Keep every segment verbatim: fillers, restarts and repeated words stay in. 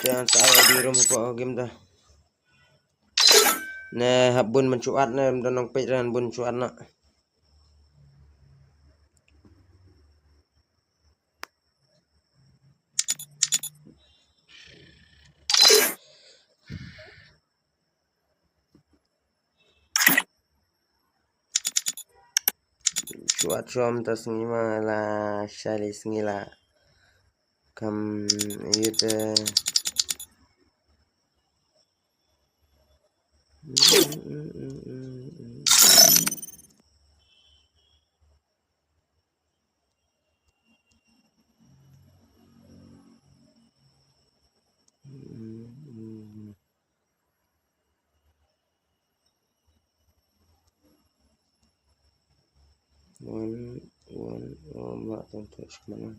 Jan sa ai di room hapoh game ta. Ne hap bun ban shu add ne, ym don nongpeit re, bun shu add noh. Shu add shuwa mynta sngi ma la shai lei sngi la. Kam ïoh te. One, one, one, ba tong tong shkmana.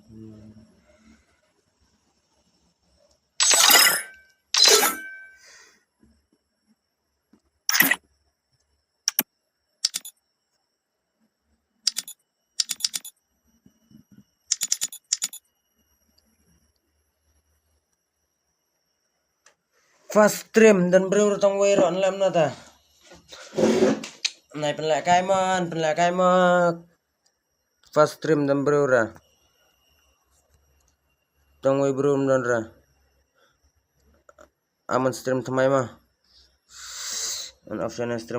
First stream, don briew ruh tang wei ruh, nlem na ta. Nai pynleh kai ma, pynleh kai ma. First stream don briew ra. Tang wei briew don ra. Aman stream thymmai ma. An option stream.